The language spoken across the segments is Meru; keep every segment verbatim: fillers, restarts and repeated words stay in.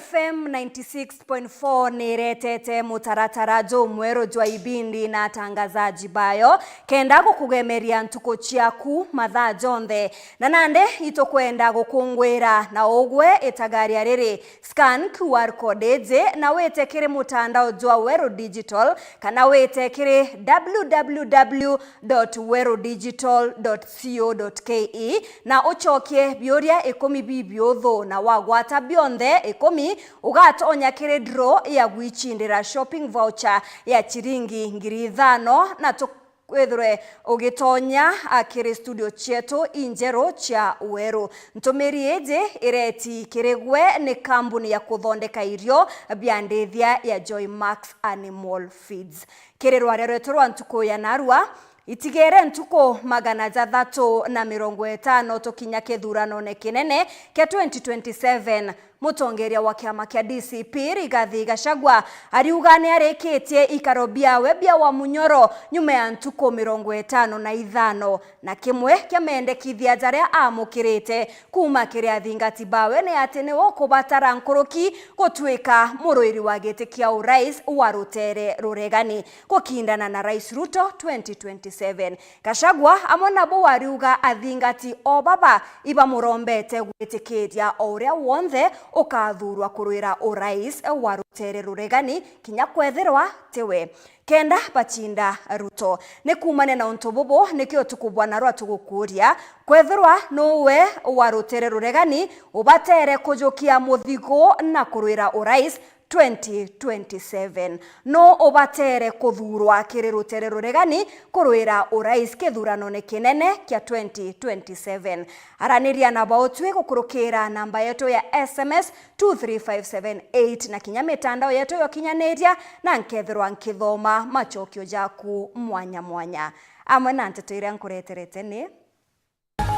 F M ninety six point four ni iretete mutaratara jumweru jwa ibindi na atangazaji bayo, kenda gukugemeria ntuku ciaku mathaa jonthe. Na nandi itukwenda gukungwira na ugwe itagaria riri. Scan Q R code iji na wite kiri mutandao jwa Weru Digital, kana wite kiri w w w dot weru digital dot co dot k e na ucokie biuria ikumi bibiuthu, na wagwata bionthe ikumi, ugatonya kiri draw ya gwicindira shopping voucher ya chiringi ngiri ithano, na tu- withirwe ugitonya, a, kiri studio cietu injeru cia Weru. Ntumiri iji ireti kiri gwe ni kambuni ya kuthondeka irio bia ndithia ya Joy Max Animal Feeds. Kiri rwaria rwetu rwa ntuku ya narua, itigere ntuku magana jathatu na mirongo itano tukinya kithuranone kinene kia twenty twenty-seven. Mutongeria wa kiama kia D C P, Rigathi Gachagua, ariuga ni arikitie ikaro biawe bia wa munyoro nyuma ya ntuku mirongo itano na ithano, na kimwe kia mendekithia jaria amukirite kuuma kiri athingati bawe ni ati niwe ukubatara nkuruki gutuika muruiri wa giti kia urais wa rutere ruregani gukindana na Rais Ruto twenty twenty-seven. Gachagua amwe nabo wariuga athingati o baba ibamurombete gwitikiria o uria wonthe ukathurwa kurwira urais wa rutere ruregani kinya kwethirwa tiwe, kenda bacinda Ruto. Ni kuumania na untu bubu nikio tukubwa narua tugukuria, kwethirwa nuwe wa rutere ruregani ubatere kujukia muthigu na kurwira urais twenty twenty-seven. Nu ubatere kuthurwa kiri rutere ruregani kurwira urais kithuranone kinene kia twenty twenty-seven? Araniria na bautwi gukurukira namba yetu ya S M S two three five seven eight na kinya mitandao yetu ya ukinyaniria, na nkethirwa nkithoma macokio jaku mwanya mwanya. Amwe na nteto iria nkureterete ni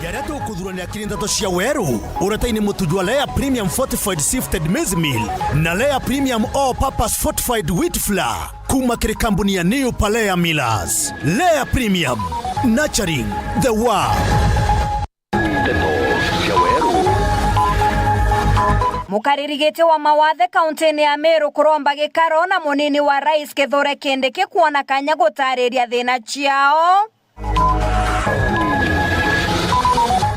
Jaria tukuthuranira kiri nteto cia weru, uretaini mutu jwa Lea Premium Fortified Sifted Maize Meal na Lea Premium All Purpose Fortified Wheat Flour, kuma kiri kambuni ya New Palea Millers. Lea Premium, nurturing the world. Nteto cia weru. Mukariri giti wa mawathe kauntini ya Meru kuromba gikaro na munini wa rais Kithure Kindiki kuona kanya gutariria thina ciao.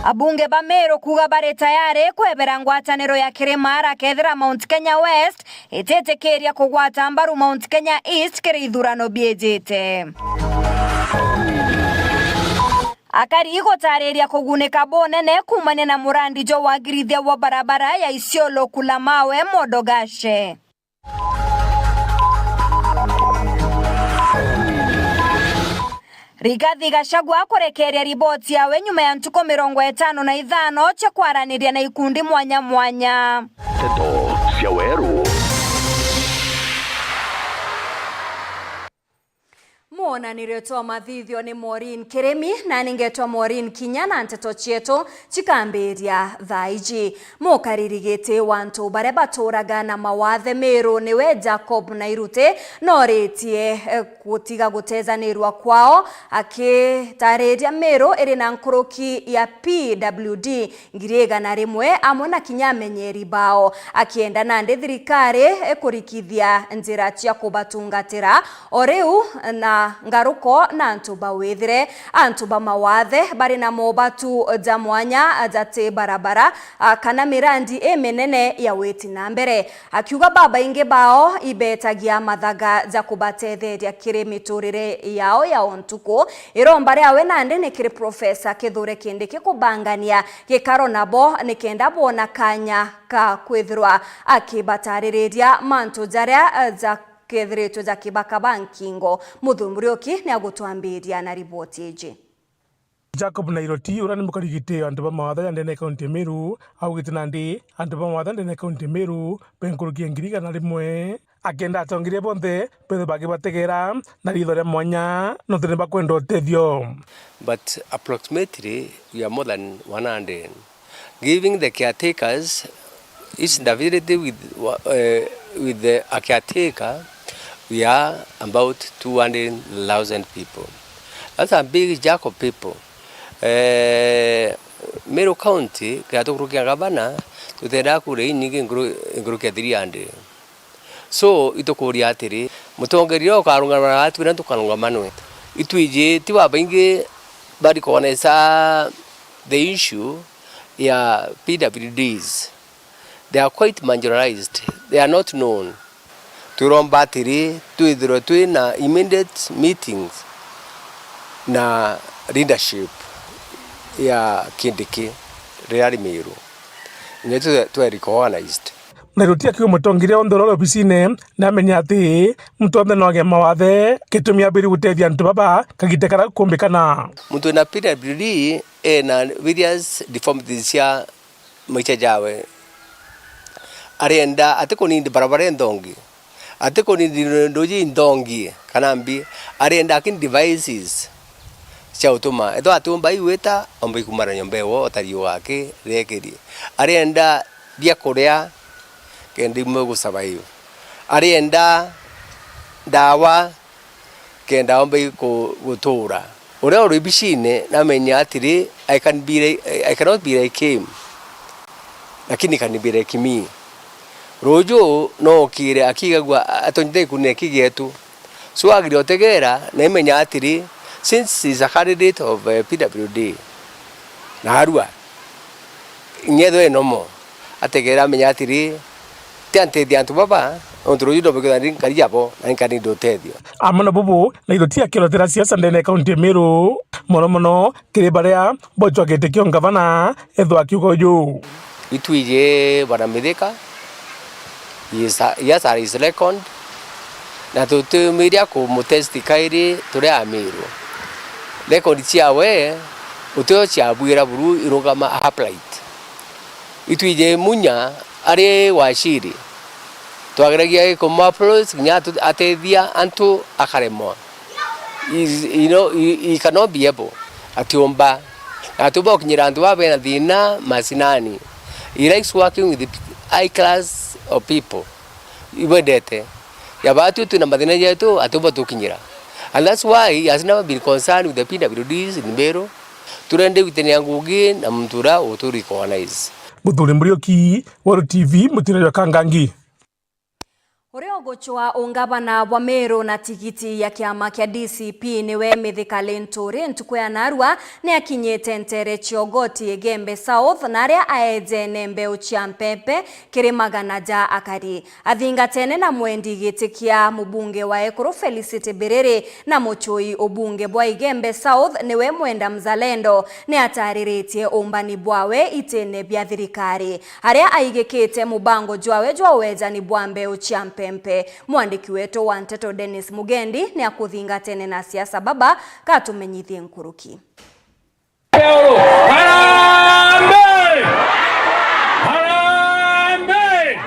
Abunge ba Meru kuuga bari tayari kwebera ngwataniro ya Kirimara kethira Mount Kenya West ititikiria kugwata mbaru Mount Kenya East kiri ithurano biijite. Akari gutariria kugunika bunene kuumania na murandi jwa wagirithia wa barabara ya Isiolo Kulamawe Modogashe. Rigathi Gachagua kurekeria riboti yawe nyuma ya ntuku mirongo itano na ithano cia kwaraniria na ikundi mwanya mwanya. Nteto cia weru. Mwonanirio twa mathithio ni Maureen Kirimi, na ningetwa Maureen Kinya, na nteto cietu cikambiria thaa iji. Mukariri giti wa antu baria baturaga na mawathe Meru niwe Jacob Nairuti, noritie, eh, gutiga gutezanirwa kwao, akitariria Meru iri na nkuruki ya P W D ngiri igana rimwe amwe na kinya amenyeri bao, akienda nandi thirikari ikurikithia njira cia kubatungatira o riu na ngaruko na antu ba withire. Antu ba mawathe bari na mobatu ja mwanya jati barabara, a, kana mirandi iminene ya witi na mbere. Akiuga babaingi bao ibetagia mathaga ja kubatetheria kiri miturire yao ya o ntuku. Iromba riawe nandi ni kiri Profesa Kithure Kindiki kubangania gikaro nabo nikenda boona kanya ka kwithirwa akibataririria mantu jaria, eh, jakethiritwe jakibakaba nkingo. Muthumburi Oki niagutwambiria na riboti iji. Jacob Nairoti, uria ni mukarigiti antu ba mawatho ya ndene ya kaunti ya Meru, augite nandi antu ba mawatho ya ndene ya kaunti ya Meru be nkuruki ya ngiri igana rimwe, akenda atongeria bonthe bethe bakibategera na ritho ria mwanya, nontu ni bakwenda utethio. But approximately, we are more than one hundred. Giving the caretakers, each individually with, uh, with the, a caretaker, we are about two hundred thousand people. That's a big chunk of people. Eh, Meru County, kiria tukurukia gavana, Tutendaa kura inyingi nkuru-, nkuruki ya three hundred. So, itukuuria atiri, mutongeria uria ukarungama na atuire ntukarungamanwe. Itwiji ti babaingi ba recognize the issue ya P W Ds. They are quite marginalized. They are not known. Twiromba atiri, twithirwe twi na immediate meetings na leadership ya Kindiki riria ari Meru. Nyo twe, twe recognized. Na ruti akiuga mutongeria onthe uria uri obisine, namenya ati muntu onthe no age mawathe, gitumi ambiri gutethia antu baba kagita karia kumbikana. Muntu wina P W D ena various deformities cia maisha jawe. Arienda ati kunindi barabara inthongi, ati kunindi nduji inthongi kana mbi, arienda akini devices cia utuma. Ethwa atiumba igwita, omba ikumara nyomba ewo, otariuga aki rekeri. Arienda bia kuria, kenda imwe gu survive. Arienda ndawa, kenda ombe ku-, gutuura. Uria uri bicine namenya atiri, I can be like, I cannot be like him, lakini can be like me. Ruju no okire akigagua atonyite gikuni na kigetu. So agire otegera na imenya atiri, since he is a candidate of, eh, P W D, na arua, inya ethwe enomo, ategera amenya atiri, ti antethia antu baba, nontu ruju ndombe kwithira ndi nkari jabo, na nkari ndi utethio. Amwe na bubu, na iruti akirotera siasa ndene ya kaunti ya Meru, mono mono kiri baria bocwa giti kia ungavana, ethwa akiuga uju. Itwiji bwana Mithika, he is a, he has a, his record, na tutiumiria kumutest kairi turi Amiru. Record ciawe, utio ciabwira buru irungama upright. Itwiji Munya ari waciri, twageragia kumu approach kinya atu-, atethia antu akaremwa. Is, you know, he, he cannot be able, atiumba. Na atiumba gukinyira antu baba bena thina macinani. He likes working with the high class of people. Ibwendete. Ya batu twina mathina jetu, atiumba tukinyira. And that's why he has never been concerned with the P W Ds in Meru. Turende gwitania ngugi na muntu uria utu recognize. Muthuri Muriuki, Weru T V, mutino jwa Kangangi. Uria ugucwa ungavana bwa Meru na tigiti ya kiama kia D C P niwe Mithika Linturi ntuku ya narua ni akinyite ntere cia ugoti Igembe South, na aria aejene mbeu cia mpempe kiri magana ja akari. Athingatene na mwendi giti kia mubunge wa Ekuru Felicity Biriri na mucui ubunge bwa Igembe South niwe Mwenda Mzalendo, ni atariritie umbani bwawe itine bia thirikari, aria aigikite mubango jwawe jwa wejani bwa mbeu cia mpempe. Mwandiki wetu wa nteto Dennis Mugendi ni akuthingatene na siasa baba, katumenyithie nkuruki. Harambee! Harambee!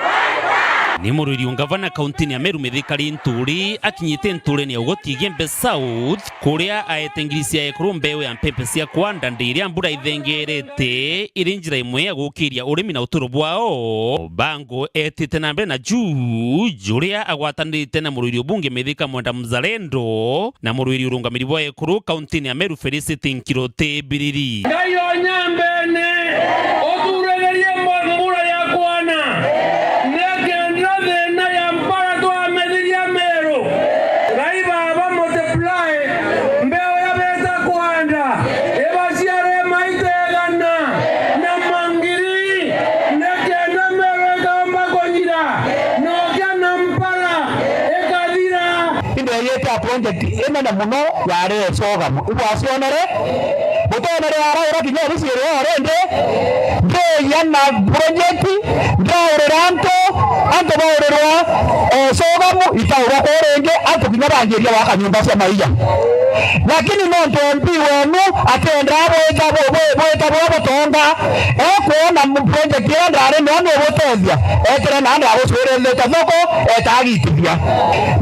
Ni murwiri ungavana kauntini ya Meru Mithika Linturi akinyite nturene ya ugoti Igembe South, kuria aete ngiri cia ekuru mbeu ya mpempe cia kwanda ndi iria mbura ithengerete iri njira imwe ya gukiria urimi na uturo bwao. Bango etite na mbere na juu, juria agwatanirite na murwiri ubunge Mithika Mwenda Mzalendo, na murwiri urungamiri bwa ekuru kauntini ya Meru Felicity Nkiruti Biriri. Ngai o nyambene, uturegerie mbo-, mbura ya kwana, nikenda thina ya mpara twamethiria Meru. Ngai baba multiply, mbeu ya beta kwanda, ibaciare maita igana na mangiri, nikenda Meru ikaumba kunyira, nokia na mpara ikathira. Indegete ya project inene muno yari ya Esogamu. Ibwacionere? Butonere araura kinya erisi iria already. Ndeya na project, ndaurira antu, antu baurirwa, eh, Esogamu, itaurwa kuu ringi, antu kinya banjiria gwaka nyumba cia maiya. Lakini nontu M P wenu akendaa bwita bu-, bu-, bwita bwa butonga, ekwona m-, project iria ndari nio nubutethia, etire na ndagucwirithite thoko, etagitithia.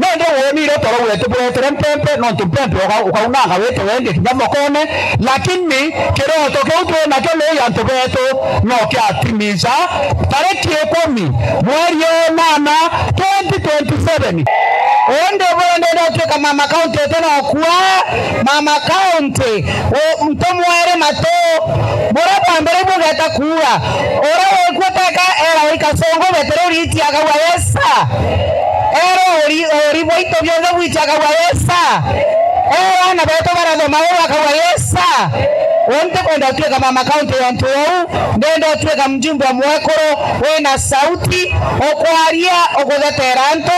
Nindi wonire toro wetu buretere mpempe, nontu mpempe uka-, ukaunanga wite wendi kinya thokone, lakini kiroto kiu twi nakio ni antu betu no kiatimiza tariki ikumi mweri wa nana twenty twenty-seven. Undi bwendete twika mama county tena okua, mama county, u-, ntumwere matu, buria bwa mbere bwa Eta kuura. Uria wikua teka era wi kasongo betero uriti akauga, "Yes, sir." Era uri, uri bwaitu bionthe bwiti akauga, "Yes, sir." Era ana betu barathoma uu akauga, "Yes, sir." Uu ntikwenda utuika mama county yontu uu, ndenda utuika mjumbe wa mwekuru wina sauti, ukwaria, ukuthetera antu,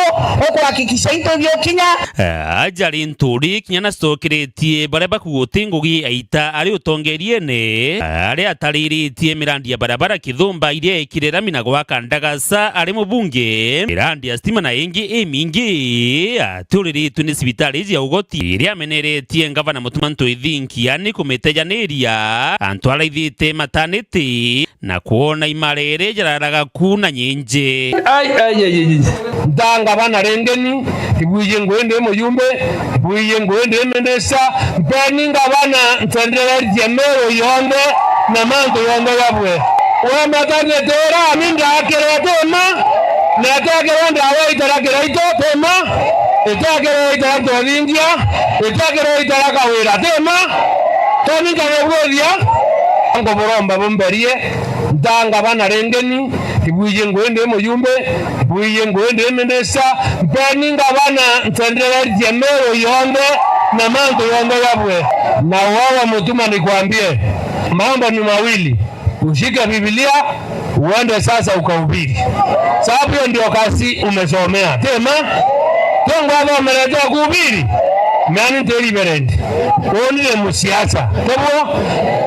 ukuhakikisha into biukinya. Eh, aja ri nturi kinya nacokiritie baria bakuguti ngugi aita ari utongeriene, aria atariritie mirandi ya barabara kithumba iria ekire rami na gwaka ndagasa ari mubunge, mirandi ya stima na ingi imingi aturiritwe ni cibitari cia ugoti iria ameneretie ngavana Mutuma M'Ethingia ni kumitejaniria antu araithite mataniti na kwona imarere jararaga ku na nyinji. Ai, ai, ai, ai, ai. Nta ngavana ringi ni, ibwiji ngui ndi mujumbe, ibwiji ngui ndi minista, mpeni ngavana ntwendererie Meru yonthe na mantu yonthe yabwe. We matanite ira ni ndakire ti ma, na itekire ndawa itara Kiraitu ti ma, itekire itara Ntwethingia, itekire itara Kawira ti ma, toni nkabibwithia, nkuburomba bumberie. Nta ngavana ringi ni, ibwiji ngui ndi mujumbe, ibwiji ngui ndi minista, mpeni ngavana ntwendererie Meru yonthe na mantu yonthe yabwe. Na wewe Mutuma, nikwambie, mambo ni mawili, ushike Biblia uende sasa ukahubiri, sababu hiyo ndio kazi umesomea. Ti ma? Ti ngwathomerete kuhubiri? Nani nti reverend? Uni ni musiasa, tiguo?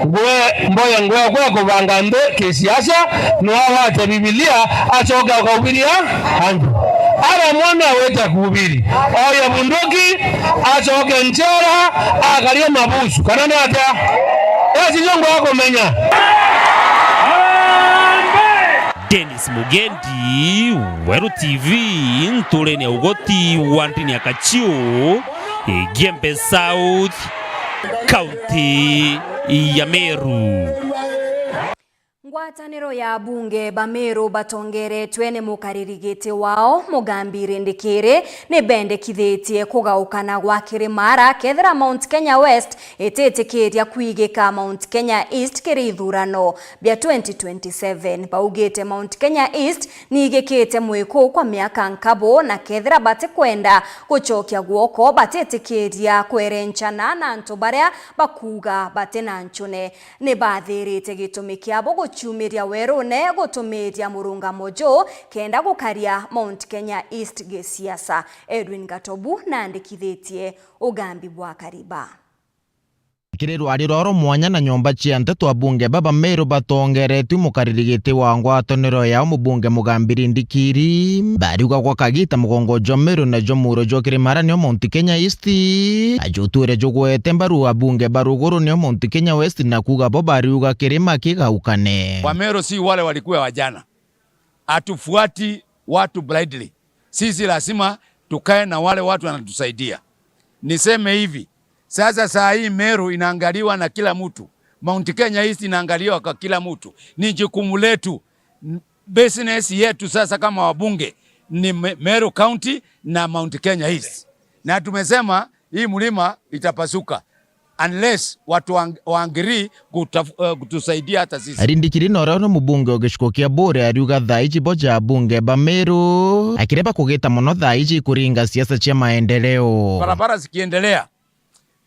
Ngwe mboya ngwe kwe kubanga nthi kisiasa, no awate Biblia, acoke akahubiria antu. Ara mwana awite kuhubiri, oye bunduki, acoke njera, akarie mabusu, kana ni atia? Esi njo ngwa kumenya. Dennis Mugendi, Weru T V, nturene ya ugoti wa ndini ya Kachiu, Igembe South, kaunti ya Meru. Ngwataniro ya abunge ba Meru batongeretwe ni mukariri giti wao, Mugambi Rindikiri, ni bendekithitie kugaukana gwa Kirimara kethira Mount Kenya West ititikiria kwigika Mount Kenya East kiri ithurano bia twenty twenty-seven. Baugite Mount Kenya East niigikite mwiku kwa miaka nkabu, na kethira batikwenda gucokia gwoko, batitikiria kwerenchana na antu baria bakuuga batina nchune. Ni bathirite gitumi kiabo guciumiria werune gutumiria murungamo juu kenda gukaria Mount Kenya East gisiasa. Edwin Gatobu naandikithitie ugambi bwa Kariba. Kiri rwari roro mwanya na nyomba cia nteto, abunge baba Meru batongeretue mukariri giti wa ngwataniro yao, mubunge Mugambi Rindikiri, bariuga gwa kagita mugongo jwa Meru na jwa muro jwa Kirimara nio Mount Kenya East, ajutwire jugwete mbaru abunge ba ruguru nio Mount Kenya West, na kuuga bo bariuga kirima kigaukane. Wameru si wale walikuwa wa jana. Hatufuati watu blindly. Sisi lazima tukae na wale watu wanatusaidia. Niseme hivi, sasa saa hii Meru inaangaliwa na kila mtu. Mount Kenya East inaangaliwa kwa kila mtu. Ni jukumu letu. N-, business yetu sasa kama wabunge ni Me-, Meru County na Mount Kenya East. Na tumesema hii mlima itapasuka unless watu wa, wa agree kutaf-, eh, kutusaidia hata sisi. Rindikiri na uria ni mubunge wa gicigo kia Buuri ariuga thaa iji bo ja abunge ba Meru akireba kugita mono thaa iji kuringa siasa cia maendeleo. Barabara zikiendelea,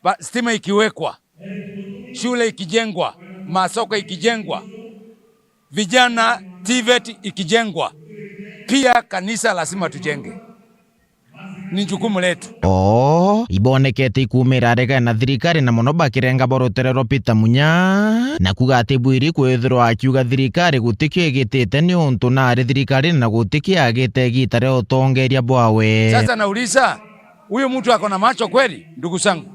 ba-, stima ikiwekwa, shule ikijengwa, masoko ikijengwa, vijana TVET ikijengwa, pia kanisa lazima tujenge. Ni jukumu letu. Oo, ibonekete ikumira aregana na thirikari, na mono bakirenga bo rutere rwa Peter Munya, na kuuga ati bwiri kwithirwa akiuga thirikari gutikio igitite ni untu nari thirikari na gutikio agite igita ria utongeria bwawe. Sasa nauliza, huyu mtu ako na macho kweli, ndugu zangu?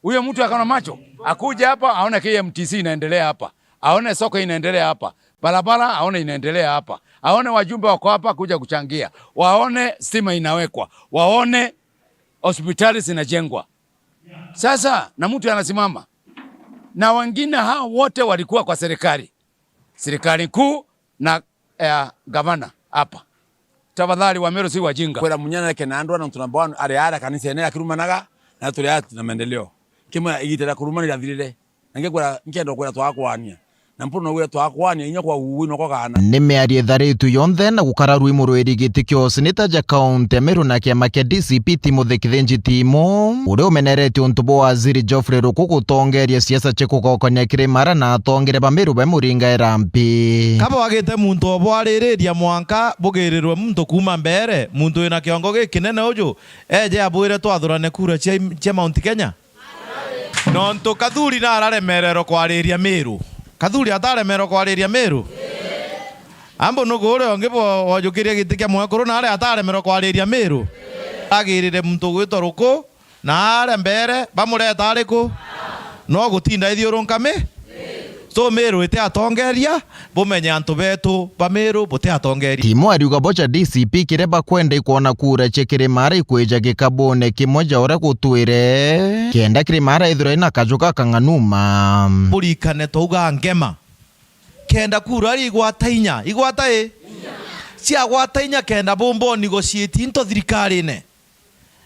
Huyo mtu ako na macho, akuje hapa, aone K M T C inaendelea hapa, aone soko inaendelea hapa, barabara aone inaendelea hapa, aone wajumbe wako hapa kuja kuchangia, waone stima inawekwa, waone hospitali zinajengwa. Sasa, na mtu anasimama, na wengine hao wote walikuwa kwa serikali, serikali kuu na, eh, gavana hapa. Tafadhali, Wameru si wajinga. Kwira Munya nareke na andwa, nontu number one ari ara kanisene akirumanaga, na turi ati na maendeleo. Kimwe igita ria kurumana rirathirire. Na ngikwira, nkienda kwira twakwania. Na mpuru noguo twakwania inya kwa uwi noko gaana. Ni miario itharitwe yonthe na gukara rwi murwiri giti kio seneta ja kaunti ya Meru na kiama kia D C P Timothy Kithinji Timo, uria umeneretie untu bwa waziri Geoffrey Ruku gutongeria siasa cia kugokania kirimara na atongere ba Meru bamuringaira mpi. Ka bwagite muntu obwaririria mwanka bugirirwe muntu kuuma mbere, muntu wina kiongo gikinene uju, eje abwire twathurane kura cia, cia Mount Kenya? Nontu Kathuri nararemererwa kwariria Miru. Kathuri ataremererwa kwariria Miru? Ambu nugu uria ungi bo-, wojukirie giti kia mwekuru nari ataremerwa kwariria Miru? Agirire muntu ugwitwa Ruku, na aria mbere bamureta ariku? No gutinda ithiurunka mi? So Miru iti atongeria, bumenye antu betu ba Miru buti atongeria. Timo ariuga bo ja D C P kiria bakwenda ikwona kura cia kirimara ikwija gikabune kimwe ja uria gutwire, kenda kirimara ithirwa ina kaju gakang'anuma. Burikane twauga ngema. Kenda kura ari igwata inya, igwata i? Ciagwata inya kenda bumba negotiate into thirikarine.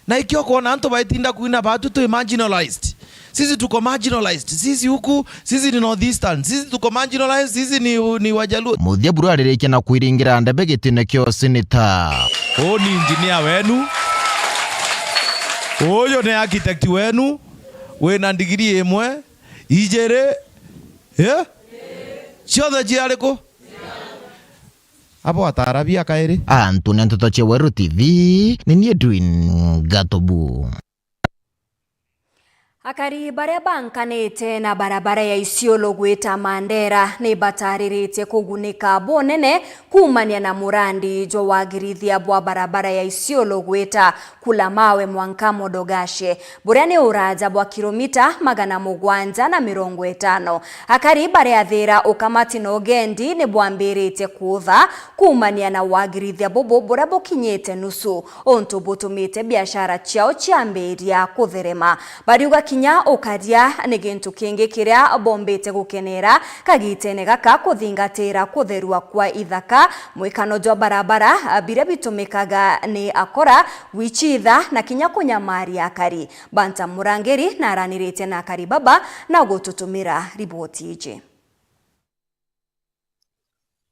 Na ikio kwona antu baitinda kwina batu twi marginalized. Sisi tuko marginalized. Sisi huku, sisi ni North Eastern. Sisi tuko marginalized, sisi ni, ni Wajaluo. Muthia buru aririkia na kwiringira ndebe gitine kio seneta. Uu ni engineer wenu. Uyu ni architect wenu. Wina ndigiri imwe, ijiri, eh? Cionthe ciariku? Abo ataarabia kairi. Antu ni nteto cia Weru T V, ni nie Edwin Gatobu. Akari baria bankanite na barabara ya Isiolo gwita Mandera ni batariritie kugunika bunene kuumania na murandi jwa wagirithia bwa barabara ya Isiolo gwita Kulamawe mwanka Modogashe, buria ni uraja bwa kilomita magana mugwanja na mirongo itano. Akari baria thira ukamati na ugendi ni bwambiritie kuutha kuumania na wagirithia bubu buria bukinyite nusu, untu butumite biashara ciao ciambiria kutherema. Bariuga kinya ukaria ni gintu kingi kiria bombite gukenera kagitene gaka, kuthingatira kutherua kwa ithaka, mwikano jwa barabara biria bitumikaga ni akora, gwiciitha na kinya kunyamaria akari. Banta Murangiri naraniritie na akari baba na gututumira riboti iji.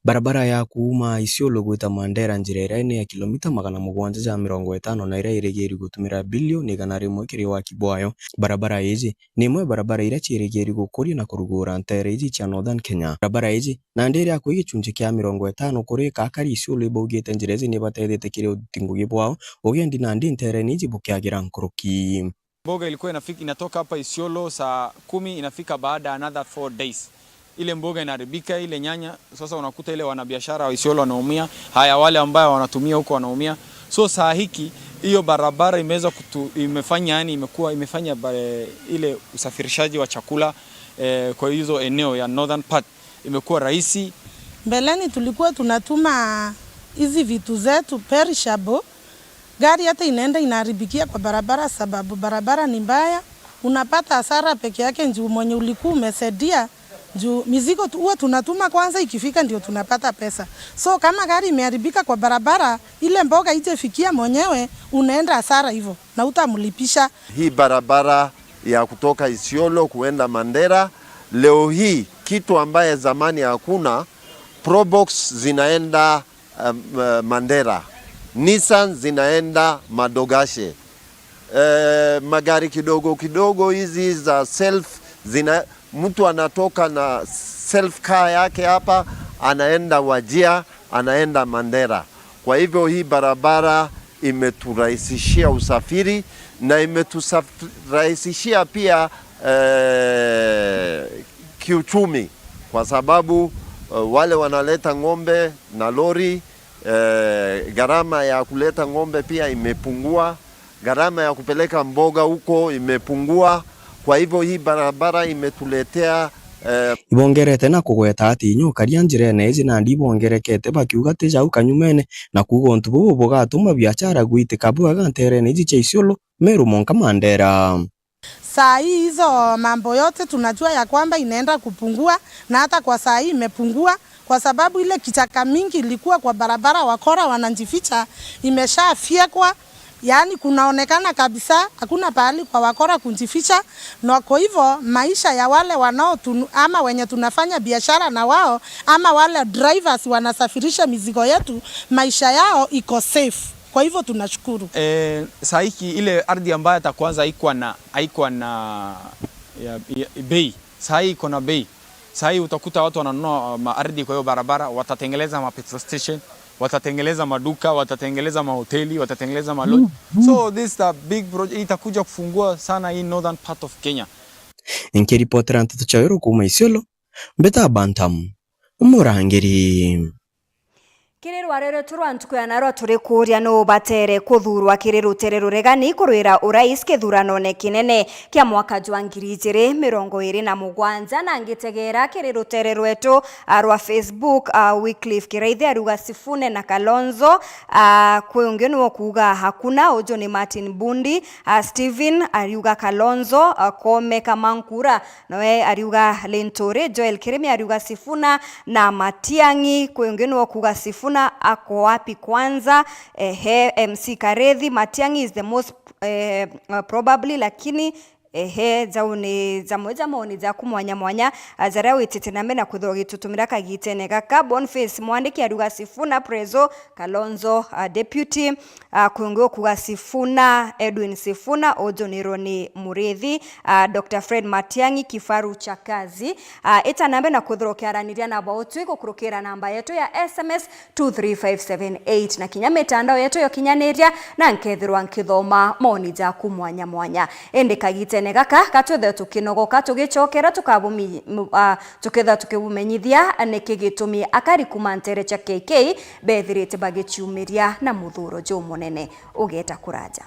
Barabara ya kuuma Isiolo gwita Mandera, njira iria ni ya kilomita magana mugwanja ja mirongo itano na iria irigiri gutumira bilioni igana rimwe kiri waki bwayo. Barabara iji ni imwe ya barabara iria ciirigiri gukuria na kurugura nteere iji cia Northern Kenya. Barabara iji nandi iri akui gicunji kia mirongo itano kuri ika akari Isiolo ibaugite njira iji nibateethite kiri uthiti ngugi bwao, ugendi nandi nteerene iji bukiagira nkuruki. Mboga ilikuwa inafika, inatoka hapa Isiolo saa kumi, inafika baada another four days. Ile mboga inaharibika, ile nyanya, sasa unakuta ile wanabiashara wa Isiolo wanaumia, haya, wale ambao wanatumia huko wanaumia. So saa hiki, hiyo barabara imeweza kutu-, imefanya, yani, imekuwa, imefanya ba-, ile usafirishaji wa chakula, eh, kwa hizo eneo ya northern part imekuwa rahisi. Mbeleni tulikuwa tunatuma hizi vitu zetu perishable, gari hata inaenda inaharibikia kwa barabara sababu barabara ni mbaya. Unapata hasara peke yake juu mwenye ulikuwa umesaidia, juu mizigo tu, huwa tunatuma kwanza, ikifika ndio tunapata pesa. So kama gari imeharibika kwa barabara, ile mboga ijefikia mwenyewe, unaenda hasara hivyo na utamlipisha. Hii barabara ya kutoka Isiolo kuenda Mandera, leo hii kitu ambaye zamani hakuna, Probox zinaenda, um, uh, Mandera, Nissan zinaenda Madogashe. Eh, magari kidogo kidogo hizi za self zina, mtu anatoka na self car yake hapa, anaenda Wajir, anaenda Mandera. Kwa hivyo hii barabara imeturahisishia usafiri na imeturahisishia pia, eh, kiuchumi, kwa sababu, eh, wale wanaleta ng'ombe na lori, eh, gharama ya kuleta ng'ombe pia imepungua, gharama ya kupeleka mboga huko imepungua. Kwa hivyo hii barabara imetuletea, eh, ibongerete na kugweta ati inya ukaria njirene iji nandi ibongerekete, bakiuga ti jau kanyumene, na kuuga untu bubu bugatuma biachara gwitika bwega nteerene iji cia Isiolo, Meru, mwanka Mandera. Saa hii hizo mambo yote tunajua ya kwamba inaenda kupungua, na hata kwa saa hii imepungua, kwa sababu ile kichaka mingi ilikuwa kwa barabara, wakora wanajificha, imeshafyekwa. Yaani kunaonekana kabisa hakuna pahali kwa wakora kujificha, na kwa hivyo maisha ya wale wanao tunu-, ama wenye tunafanya biashara na wao, ama wale drivers wanasafirisha mizigo yetu, maisha yao iko safe. Kwa hivyo tunashukuru. Eh, saa hiki ile ardhi ambayo hata kwanza haikuwa na, haikuwa na ya, ya, bei, saa hii iko na bei. Saa hii utakuta watu wananunua, uh, maardhi kwa hiyo barabara, watatengeleza ma petrol station, watatengeleza maduka, watatengeleza mahoteli, watatengeleza malodge. So this is a big project, itakuja kufungua sana hii northern part of Kenya. Nkiripotera nteto cia Weru kuuma Isiolo, mbita Bantam, Murangiri. Kiri rware rwetu rwa ntuku ya narua turi kuuria nuu ubatere kuthuurwa kiri rutere ruregani kurwira urais kithuranone kinene kia mwaka jwa ngiri ijiri mirongo iri na mugwanja, na ngitegeera kiri rutere rwetu, ah, rwa Facebook, ah, Wycliffe Kiraithi ariuga Sifune na Kalonzo, ah, kwi ungi niwe ukuuga hakuna, uju ni Martin Bundi, ah, Stephen ariuga Kalonzo, ah, Koome Kamankura, nawe ariuga Linturi, Joel Kirimi ariuga Sifuna na Matiang'i, kwi ungi niwe ukuuga Sifuna ako wapi kwanza? Ehe, M C Karethi, Matiang'i is the most, eh, uh, probably, lakini, ehe, jau ni jamwe ja maoni jaku mwanya mwanya, ah, jaria witite na mbere na kwithirwa ugitutumira kagitene gaka. Boniface Mwandiki ariuga Sifuna, Prezo, Kalonzo, ah, Deputy, ah, kwi ungi ukuuga Sifuna, Edwin Sifuna, uju ni Ronnie Muriithi, ah, Doctor Fred Matiang'i, kifaru cha kazi. Ah, ita na mbere na kwithirwa ukiaraniria na bautwi gukurukira namba yetu ya S M S two three five seven eight, na kinya mitandao yetu ya ukinyaniria, na nkethirwa nkithoma maoni jaku mwanya mwanya. Indi kagitene gaka, ka twithirwe tukinogoka, tugicokera tukabumi-, mu-, ah, tukethirwa tukibumenyithia niki gitumi akari kuuma ntere cia K K bethirite bagiciumiria na muthuuro jumunene. Ugeeta kuraja.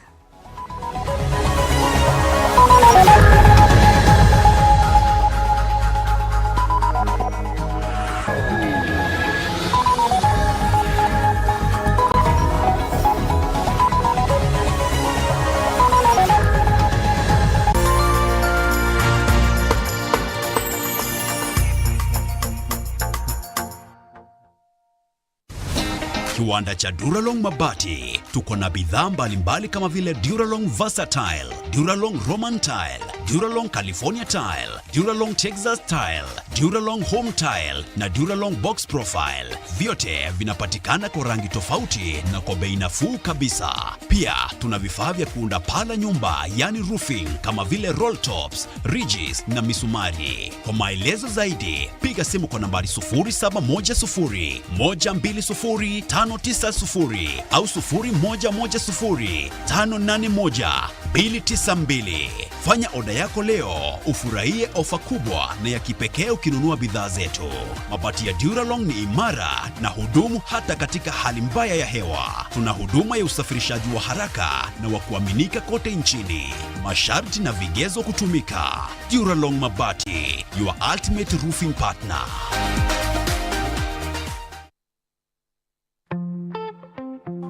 Kiwanda cha Duralong Mabati. Tuko na bidhaa mbalimbali kama vile Duralong Versatile, Duralong Roman Tile, Duralong California Tile, Duralong Texas Tile, Duralong Home Tile na Duralong Box Profile. Vyote vinapatikana kwa rangi tofauti na kwa bei nafuu kabisa. Pia tuna vifaa vya kuunda paa la nyumba, yani roofing, kama vile roll tops, ridges na misumari. Kwa maelezo zaidi, piga simu kwa nambari sufuri saba moja sufuri, moja mbili sufuri, tano tisa sufuri au sufuri moja moja sufuri, tano nane moja, mbili tisa mbili. Fanya oda yako leo, ufurahie ofa kubwa na ya kipekee ukinunua bidhaa zetu. Mabati ya Duralong ni imara na hudumu hata katika hali mbaya ya hewa. Tuna huduma ya usafirishaji wa haraka na wa kuaminika kote nchini. Masharti na vigezo kutumika. Duralong Mabati, your ultimate roofing partner.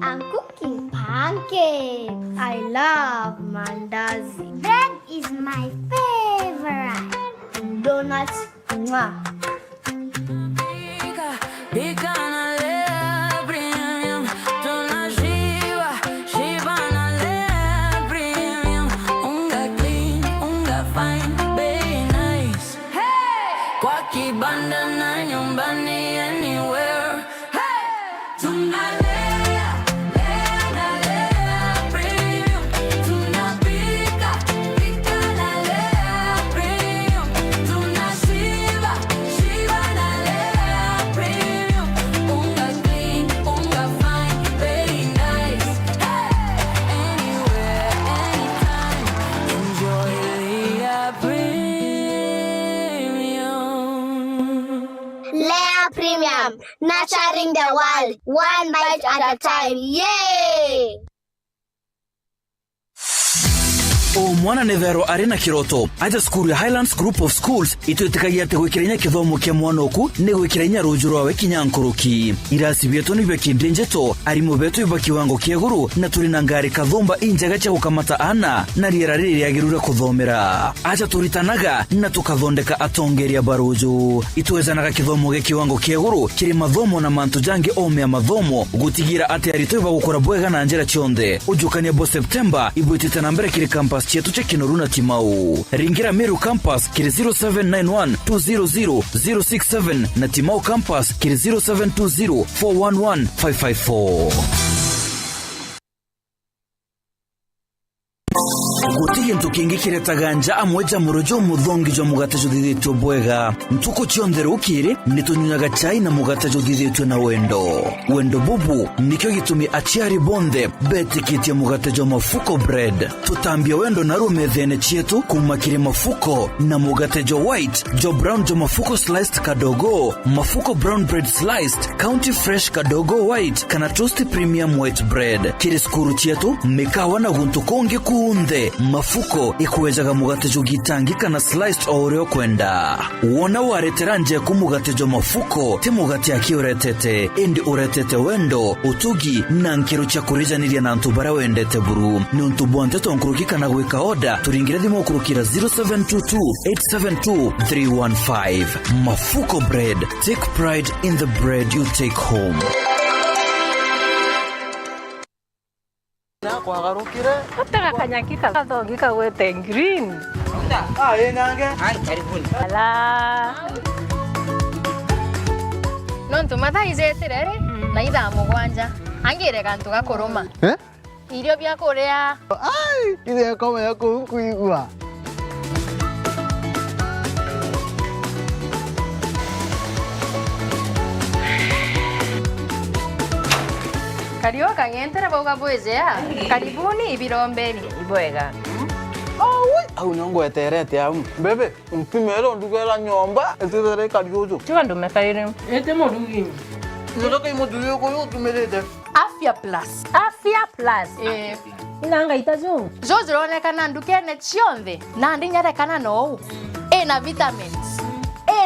I'm cooking pancakes. I love mandazi. Bread is my favorite. Donuts, mwah. Pika, pika na Lea Premium. Tunashiba, shiba na Lea Premium. Unga clean, unga fine, bei nice. Hey! Kwa kibanda na nyumbani, anywhere. Hey! Tunalea, lea na Lea Premium. Tunapika, pika na Lea Premium. Tunashiba, shiba na Lea Premium. Unga clean, unga fine, very nice. Hey! Anywhere, anytime. Enjoy Lea Premium. Lea Premium, nurturing the world, one bite at a time. Yay! O mwana ni thairo ari na kiroto. Aja cukuru ya Highlands Group of Schools itwitikagia ati gwikira inya kithomo kia mwana oku ni gwikira inya ruju rwawe kinya nkuruki. Irasi bietu ni bia kidinjito, arimu betu iba kiwango kia iguru, na turi na ngari kathumba injega cia gukamata aana na riera riri riagiru ria kuthomera. Aja turitanaga na tukathondeka atongeria ba ruju. Itwejanaga kithomo gia kiwango kia iguru kiri mathomo na mantu jangi ome ya mathomo, gutigira ati aritwa ibagukura bwega na njira cionthe. Ujukania bwa Septemba ibwitite na mbere kiri campus cietu cia Kinoru na Timau. Ringira Meru campus kiri zero seven nine one two zero zero zero six seven na Timau campus kiri zero seven two zero four one one five five four. Guti gintu kingi kiretaga nja amwe ja muro jumuthongi jwa mugate juthithitue bwega. Ntuku cionthe rukiri, ni tunyunyaga chai na mugate juthithitue na wendo. Wendo bubu nikio gitumi aciari bonthe betikitie mugate jwa Mafuko Bread. Tutambia wendo naru methene cietu kuuma kiri Mafuko na mugate jwa white, jwa brown jwa Mafuko sliced kadogo, Mafuko brown bread sliced, County Fresh kadogo white, kana Toast Premium white bread. Kiri cukuru cietu, mikawa na guntu kungi kunthe, Mafuko ikwejaga mugate jwa gitangi kana sliced o uria ukwenda. Wona waretera njeku mugate jwa Mafuko, ti mugate aki uretete, indi uretete wendo, utugi, na nkiro cia kurijaniria na antu baria wendete buru. Ni untu bwa nteto nkuruki kana gwika order, turingire thimu kurukira zero seven two two eight seven two three one five. Mafuko Bread, take pride in the bread you take home. Na kwagarukire. Atega kanyaki ka gathongi kagwete green. Ah, ĩ nange. Ai, karibuni. Ala. Nontu mathaa ijetire ri, mm, na ithaa mugwanja. Angire gantu gakuruma. Eh? Irio bia kuria. Ai, ithe akoma ya kuu nkuigua. Kariu kang'entere bauga bwijea. Karibuni ibirombeni. Ibwega. Aui, au nio ngweterete au. Bebe, mpimere undugera nyomba, itithere kariuju. Tiga ndume kairi. Ite murugi. Ndio kai muthuri uyu utumirite. Afya Plus. Afya Plus. Eh. Ina ngaita ju. Ju jironekana ndukene cionthe, na ndinyerekana nou. Ina vitamins.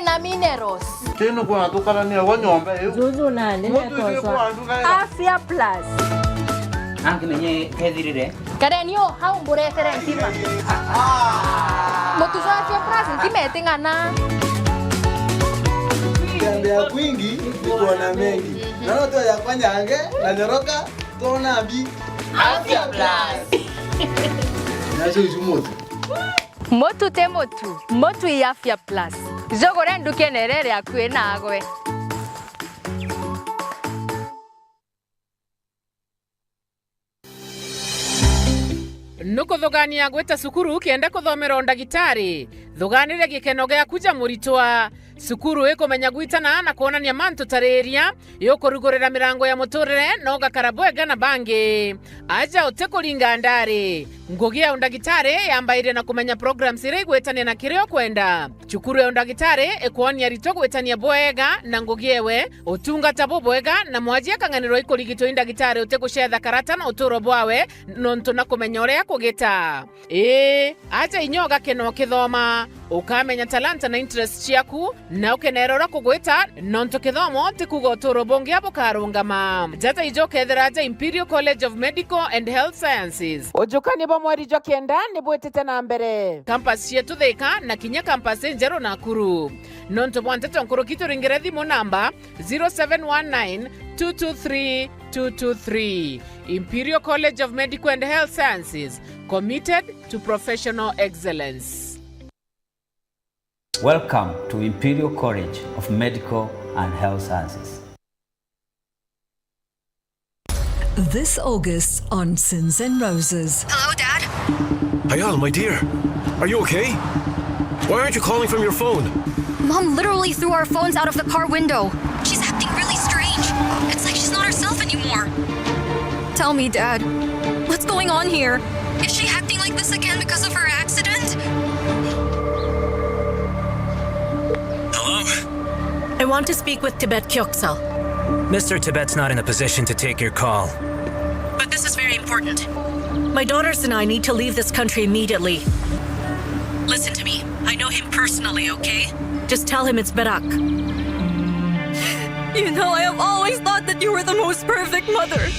Ina minerals. Tino kwa tukarania wa nyomba iu. Juju nandi. Mutu netoswa. Afya Plus. Angimenye kethirire. Kareni o hau mburetere ntima. Mutu jwa Afya Plus ntima iting'ana. Kutembea kwingi ni kuona mengi. Naona tu yakwa nyange na nyoroka, tuona mbi. Afya Plus. Nacio icu mutu. Mutu ti mutu. Mutu i Afya Plus. Jugure ndukene iria iri akui nagwe. Nukuthugania gwita cukuru kenda kuthomera undagitari? Thuganiria gikeno giaku ja muritwa. Cukuru ikumenya gwitana na kwonania mantu tariria, iukurugurira mirango ya muturire na ugakara bwega na bangi. Aja utikuringa ndari. Ngugi ya undagitari yambairia na kumenya programs iria igwitania na kiria ukwenda. Cukuru ya undagitari ikwonia aritwa gwitania bwega na ngugi ewe, utungata bubwega, na mwaji akang'anirwa ikurigitwa i ndagitari utigucetha karata na uturo bwawe, nontu na kumenya uria kugita. Ii, aja inya ugakena ukithoma, ukamenya talanta na interest ciaku, na ukenera uria kugwita, nontu kithomo ti kuuga uturo bungi bukarungama. Jaja ijo ukethira aja Imperial College of Medical and Health Sciences. Ujukania bwa mweri jwa kenda ni bwitite na mbere. Campus cietu Thika na kinya campus injeru Nakuru. Nontu bwa nteto nkuruki turingire thimu namba zero seven one nine two two three two two three. Imperial College of Medical and Health Sciences, committed to professional excellence. Welcome to Imperial College of Medical and Health Sciences. This August on Sins and Roses. Hello, Dad? Ayal, my dear. Are you okay? Why aren't you calling from your phone? Mom literally threw our phones out of the car window. She's acting really strange. It's like she's not herself anymore. Tell me, Dad. What's going on here? Is she acting like this again because of her accident? Hello? I want to speak with Tibet Kyoksal. Mister Tibet's not in a position to take your call. But this is very important. My daughters and I need to leave this country immediately. Listen to me. I know him personally, okay? Just tell him it's Barak. You know, I have always thought that you were the most perfect mother.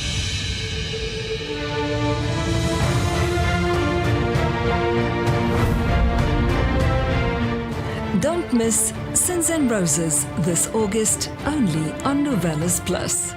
Don't miss Sins and Roses this August, only on Novelas Plus.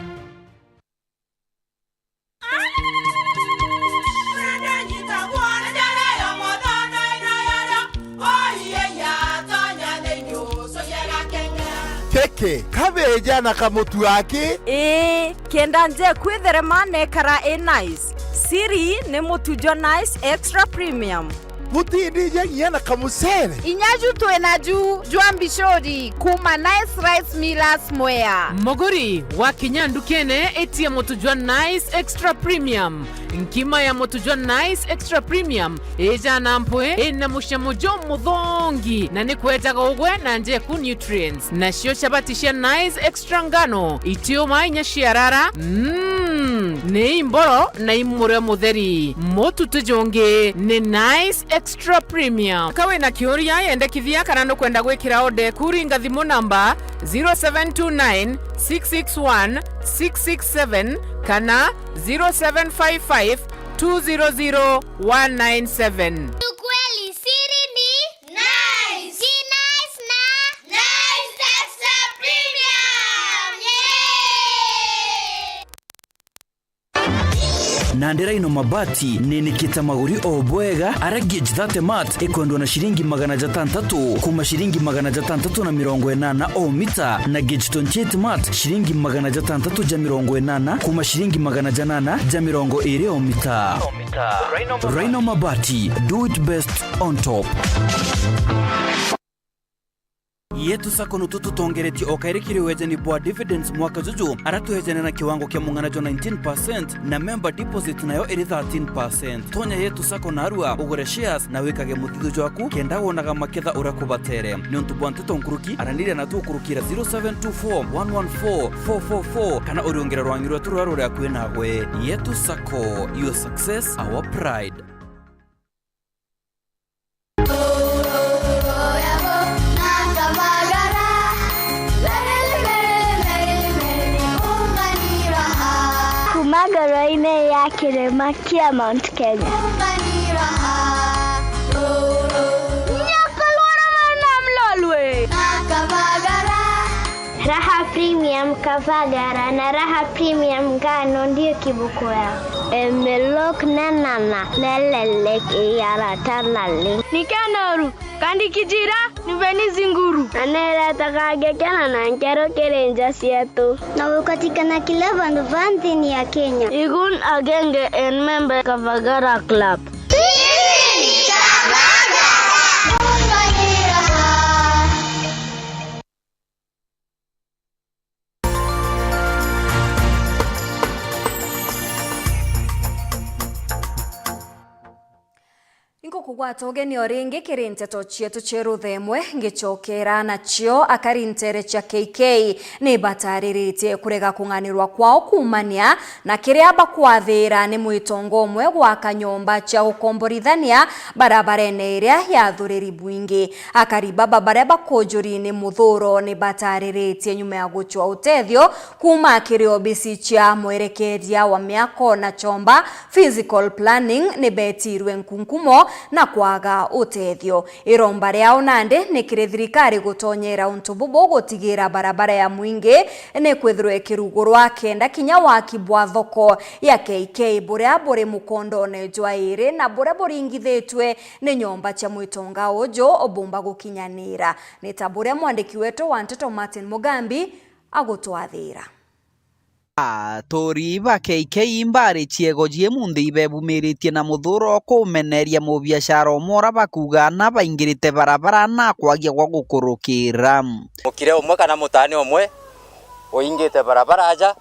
Keke, kabeja na kamutu aki. Ii, kenda nje kwitherema nekara i nice. Siri ni mutu jwa Nice Extra Premium. Butindija kinya na kamucere. Inya ju twina ju jwa mbicuri kuma Nice Rice Millers Mwea. Muguri, wakinya ndukene, itia mutu jwa Nice Extra Premium. Nkima ya mutu jwa Nice Extra Premium ijana mpwi, ina mucamo jumuthongi, na ni kwejaga ugwe na njeku nutrients. Nacio chabati cia Nice Extra ngano, itiuma inya ciarara, mm, ni imboro na imurio mutheri. Mutu ti jungi, ni Nice Extra Premium. Ka wina kiuria, yendekithia kana nukwenda gwikira order eku, ringa thimu namba zero seven two nine, six six one, six six seven kana zero seven five five, two zero zero, one nine seven. Ukweli siri ni Nice. Ni Nice na Nice Extra Premium. Yay! Nandi Rhino Mabati ninikite maguri o bwega, aria gauge thirty mat ikwendwa na ciringi magana jatantatu kuma ciringi magana jatantatu na mirongo inana o mita, na gauge twenty-eight mat ciringi magana jatantatu ja mirongo inana kuma ciringi magana janana ja mirongo iri o mita. Rhino Mabati, do it best on top. Yetu Sacco nutu tutongeretie o kairi kiri wejani bwa dividends mwaka juju, aria twejane na kiwango kia mung'ana jwa nineteen percent na member deposit nayo iri thirteen percent. Tonya Yetu Sacco narua ugure shares na wikage muthithu jwaku kenda wonaga maketha uria kubatere. Niuntu bwa nteto nkuruki, araniria natu ukurukira zero seven two four one one four four four four kana uriungire rwangi rwetu ruria ruri akui nagwe. Yetu Sacco, your success, our pride. Kuma ngoro-inĩ ya kĩrĩma kĩa Mount Kenya. Raha Premium Kavagara na Raha Premium Ngano ndio kiboko yao. Emelok nenana nelelek iyarata nali. Nikenoru, kandi kijira, niveni zinguru. Na neretaga ngekena na nkero kiri nja cietu. Na gukatikana kila vandu va nthini ya Kenya. Igun agenge en member Kavagara Club. Inkukugwata ugeni o ringi kiri nteto cietu cia ruthemwe, ngicokera nacio. Akari ntere cia K K ni batariritie kurega kung'anirwa kwao kuumania na kiria bakwathira ni mwitongo umwe gwaka nyomba cia gukomborithania barabarene iria ya Thuriri Bwingi. Akari baba baria bakujuri ni muthuro ni batariritie nyuma ya gucwa utethio kuuma kiri obisi cia mwerekeria wa miako na chomba, physical planning, ni betirwe nkunkumo na kwaga utethio. Iromba riao nandi ni kiri thirikari gutonyera untu bubu gutigira barabara ya Mwingi ni kwithirwa ikirugurwa kenda kinya waki bwa thoko ya K K buria buri mukondone jwa iri na buria buringithitwe ni nyomba cia mwitonga uju bumba gukinyanira. Ni ta buria mwandiki wetu wa nteto Martin Mugambi agutwathira. Aturi ba K K mbari ciego cie munthi ibebumiritie na muthuro kumeneria mubiashara umwe uria bakuuga na baingirite barabara na kwagia gwa gukurukira. Mukire umwe kana mutani umwe uingite barabara aja,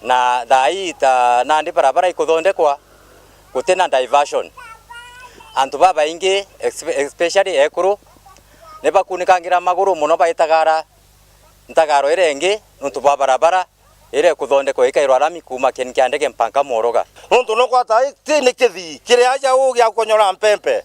na thaa ii ta nandi barabara ikuthondekwa, gutina diversion. Antu babaingi, espe-, especially ekuru, ni bakunikangira maguru muno baitagara ntagaro iria ingi nuntu bwa barabara, Iria ikuthondekwa ikairwa rami kuuma kieni kia ndege mpaka Mworoga. Nontu nukwata ti ni kithii kiri aja uu gia kukonyora mpempe.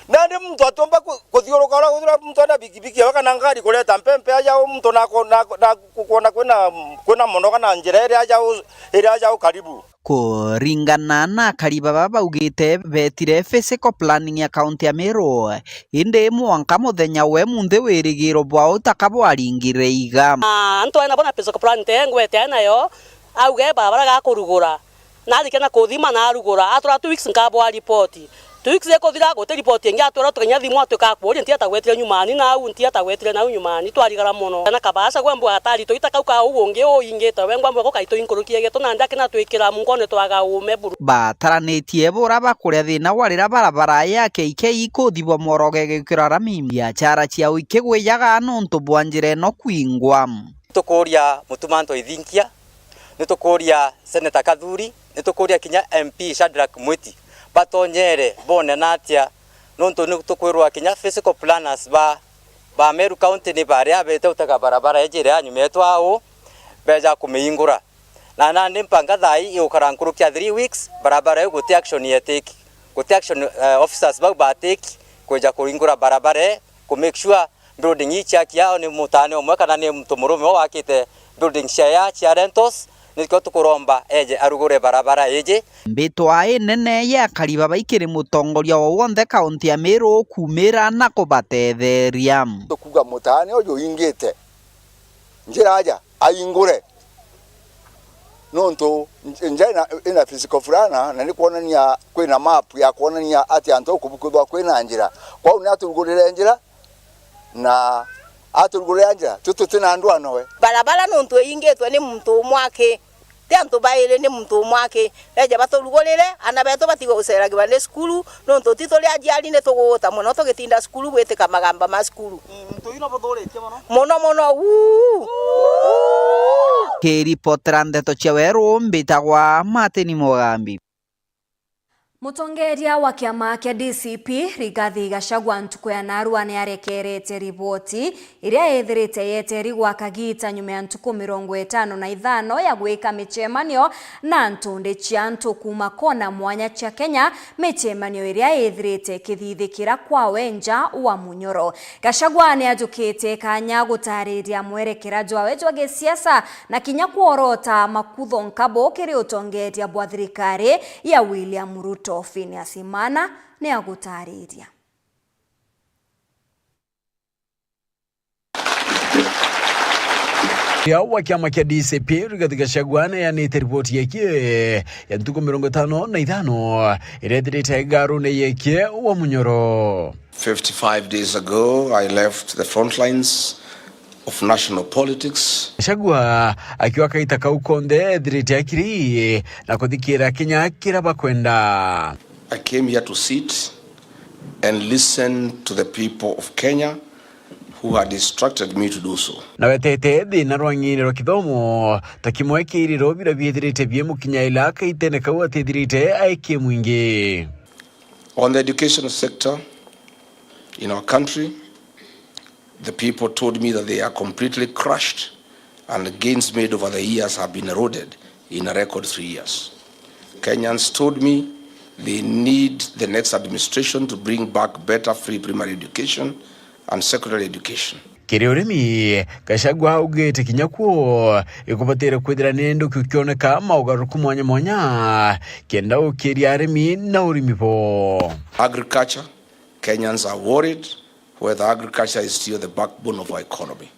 Nandi muntu atiumba ku-, kuthiuruka uria, uria muntu ena bikibiki ewe kana ngari kureta mpempe aja uu muntu nako-, nako-, na kukwona kwina, kwina mono kana njira iria aja uu, iria aja uu karibu. Kuringana na akari baba baugite betire physical planning ya kaunti ya Meru, indi mwanka muthenya we munthi wirigiro bwao taka bwaringire iga. Na antu aina bona physical planning te ngwete aina yo, auge barabara gakurugura. Narikia na kuthima na arugura, atwara two weeks nkabwa ripoti. Two weeks ikuthira, guti ripoti ingi atwira, tukinya thimu atwika akuuria, nti atagwetire nyumani nau, nti atagwetire nau nyumani, twarigara mono. Na kabasa gwe mbwa atari tuita kau ka uu ungi uingite, we ngwa mbwa gukai tuinkurukie geto, na ndaki na twikira munkone twaga uume buru. Bataranitie bura bakuria thina wa rira barabara ya K K ikuthibwa Mworoga igikira rami, biachara ciao ikigwijaga nontu bwa njira ino kwingwa. Tukuria Mutuma Anto Ithinkia, nitukuria Senator Kathuri, nitukuria kinya M P Shadrack Mwiti, batonyere bone na atia, nontu nitukwirwa kinya physical planners ba, ba Meru County ni baria bete utega barabara iji iria nyuma yetu au beja kumihingura. Na nandi mpanga thaa ii igukara nkuruki ya three weeks, barabara iu guti action yetiki, guti action, eh, officers bau batiki kwija kuhingura barabara ii, ku make sure building ii ciakia, ni mutaane umwe kana ni muntu murume uu wakite building cia ya cia rentals, nikio tukuromba eje arugure barabara iji. Mbitwa inene ya akari baba ikiri mutongoria o wonthe kaunti ya Meru kumira na kubatetheria. Tukuga mutaane uju ingite njira aja aingure, nontu nj-, nja ina, ina physical fulana na ni kwonania kwina map ya kwonania ati antu uku bukwithwa kwina njira. Kwou ni aturugurire njira, na aturugurira njira, tu tuti na ndwano we. Barabara nontu iingitwe ni muntu umwe aki, ti antu bairi, ni muntu umwe aki. Beje baturugurire, ana betu batigwe guceragirwa ni cukuru, nontu ti turi aciari ni tuguguta mono tugitinda cukuru gwitika magamba ma cukuru. Ii, muntu uyu no buthuritie mono. Mono mono, uu. Kiripotera ndeto cia Weru, mbitagwa Martin Mugambi. Mutongeria wa kiama kia D C P, Rigathi Gachagua, ntuku ya narua ni arekerete riboti iria ithirite yeteri gwa kagiita nyuma ya ntuku mirongo itano na ithano ya gwika micemanio na ntundi cia antu kuuma kona mwanya cia Kenya, micemanio iria ithirite ikithithikira kwawe nja wa munyoro. Gachagua ni ajukite kanya gutariria mwerekera jwawe jwa gisiasa na kinya kworota makutho nkabo kiri utongeria bwa thirikari ya William Ruto. Phineas Imana ni agutariria. Ria wa kiama kia D C P, Rigathi Gachagua, neanite riboti yekie ya ntuku mirongo itano na ithano iria ithirite ngarune yekie wa munyoro. Fifty-five days ago, I left the front lines of national politics. Gachagua akiuga kaita kau konthe ethirite akiri na kuthikira kinya kira bakwenda. I came here to sit and listen to the people of Kenya who had instructed me to do so. Na wetete thina rwa ng'ine rwa kithomo ta kimwe kiri ro bira biethirite biemukinyaila kaitene kau atethirite aikie mwingi. On the education sector in our country, the people told me that they are completely crushed and the gains made over the years have been eroded in a record three years. Kenyans told me they need the next administration to bring back better free primary education and secondary education. Kiri urimi, Gachagua augite kinya kuo ikubatire kwithira ni nduki ukioneka maugaruruku mwanya mwanya kenda ukiria arimi na urimi bo. Agriculture, Kenyans are worried whether agriculture is still the backbone of our economy.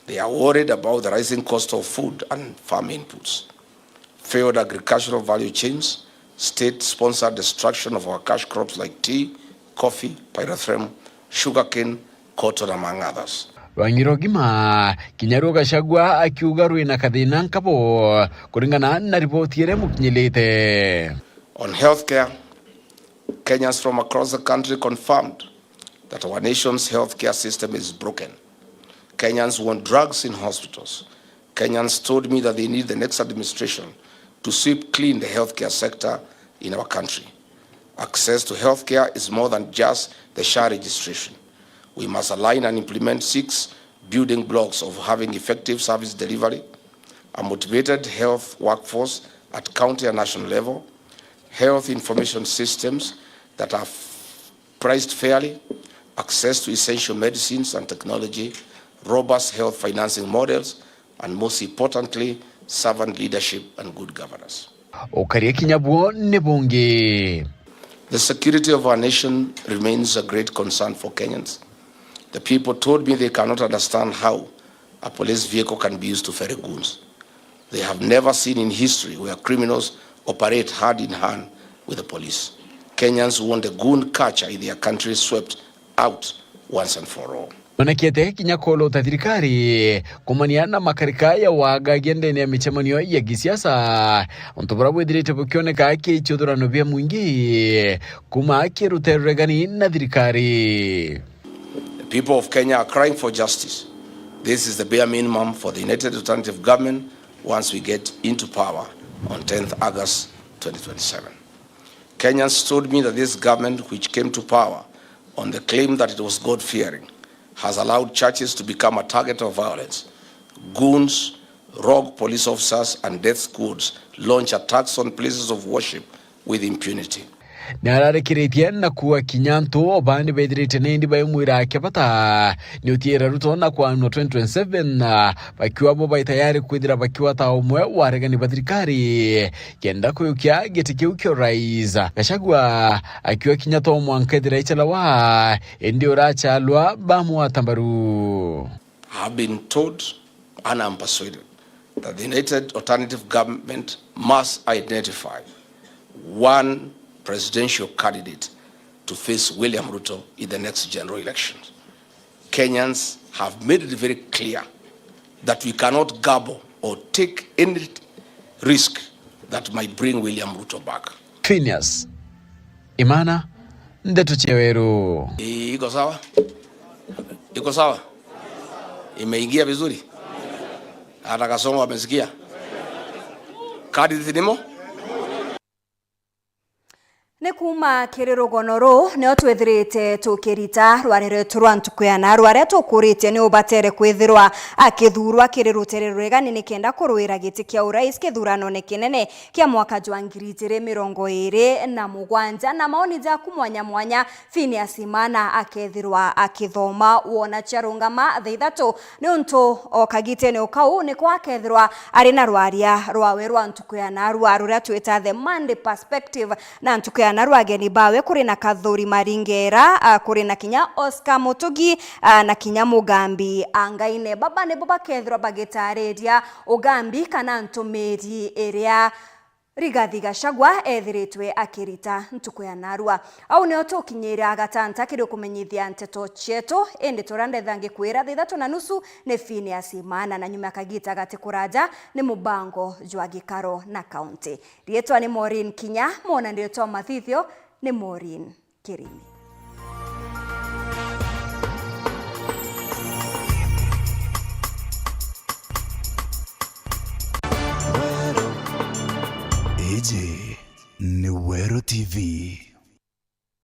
They are worried about the rising cost of food and farm inputs, failed agricultural value chains, state-sponsored destruction of our cash crops like tea, coffee, pyrethrum, sugarcane, cotton, among others. Rwang'i rwa ugima, kinya ruo Gachagua akiuga rwina kathina nkabo, kuringana na riboti iria imukinyirite. On healthcare, Kenyans from across the country confirmed that our nation's healthcare system is broken. Kenyans want drugs in hospitals. Kenyans told me that they need the next administration to sweep clean the healthcare sector in our country. Access to healthcare is more than just the SHA registration. We must align and implement six building blocks of having effective service delivery, A motivated health workforce at county and national level, health information systems that are priced fairly, access to essential medicines and technology, robust health financing models, and most importantly, servant leadership and good governance. Ukaria kinya buo ni bungi. The security of our nation remains a great concern for Kenyans. The people told me they cannot understand how a police vehicle can be used to ferry goons. They have never seen in history where criminals operate hand in hand with the police. Kenyans want the goon culture in their country swept out once and for all. Nonekete kinya kuuluta thirikari kumania na makarika ya wagagia ndene ya micemanio ya gisiasa, untu buria bwithirite bukioneka kiichithurano bia mwingi kuma kiruterwe regani na thirikari. The people of Kenya are crying for justice. This is the bare minimum for the United Alternative Government once we get into power on tenth August twenty twenty-seven. Kenyans told me that this government, which came to power on the claim that it was God-fearing, has allowed churches to become a target of violence. Goons, rogue police officers, and death squads launch attacks on places of worship with impunity. Niararikiritie na kuuga kinya antu o bandi bethirite nindi baimwira akia bata ni utiira Ruto na kwanwa twenty twenty-seven, bakiuga bo bai tayari kwithira bakiuga ta umwe wa aregani ba thirikari kenda kuyukia giti kiu kia urais. Gachagua akiuga kinya to mwanka ethira ichalawa, indi urachalwa bamwata mbaru. I have been told and I'm persuaded that the United Alternative Government must identify one presidential candidate to face William Ruto in the next general elections. Kenyans have made it very clear that we cannot gamble or take any risk that might bring William Ruto back. Phineas Imana, Ndeto cia Weru. I-, iko sawa? Iko sawa? Imeingia vizuri? Hata Kasongo amesikia? Kadi zinimo? Ni kuuma kiri rugono ruu nio twithirite tukirita rware rwetu rwa ntuku ya naarua, aria tukuritie ni ubatere kwithirwa akithuurwa kiri rutere ruregani nikenda kuruira giti kia urais kithuranone kinene kia mwaka jwa ngiri ijiri mirongo iiri na mugwanja. Na maoni jaku mwanya mwanya, Phineas Imana akethirwa akithoma wona ciarungama thaa ithatu, niuntu o kagitene o kau niko akethirwa ari na rwaria rwawe rwa ntuku ya naarua, ruria twita The Monday Perspective. Na ntuku ya naarua ageni bawe kuri na Kathuri Maringera, a, kuri na kinya Oscar Mutugi, a, na kinya Mugambi Angaine. Baba nibo bakethirwa bagitariria ugambi kana ntumiri iria Rigathi Gachagua ethiritwe akirita ntuku ya naarua. Au nio tukinyira gatanta kiri kumenyithia nteto cietu, indi turia ndetha ngikwira thaa ithatu na nusu ni Phineas Imana, na nyuma ya kagita gati kuraja ni mubango jwa gikaro na kaunti. Riitwa ni Maureen Kinya, mwona ndiritwa mathithio ni Maureen Kirimi. Iji ni Weru T V.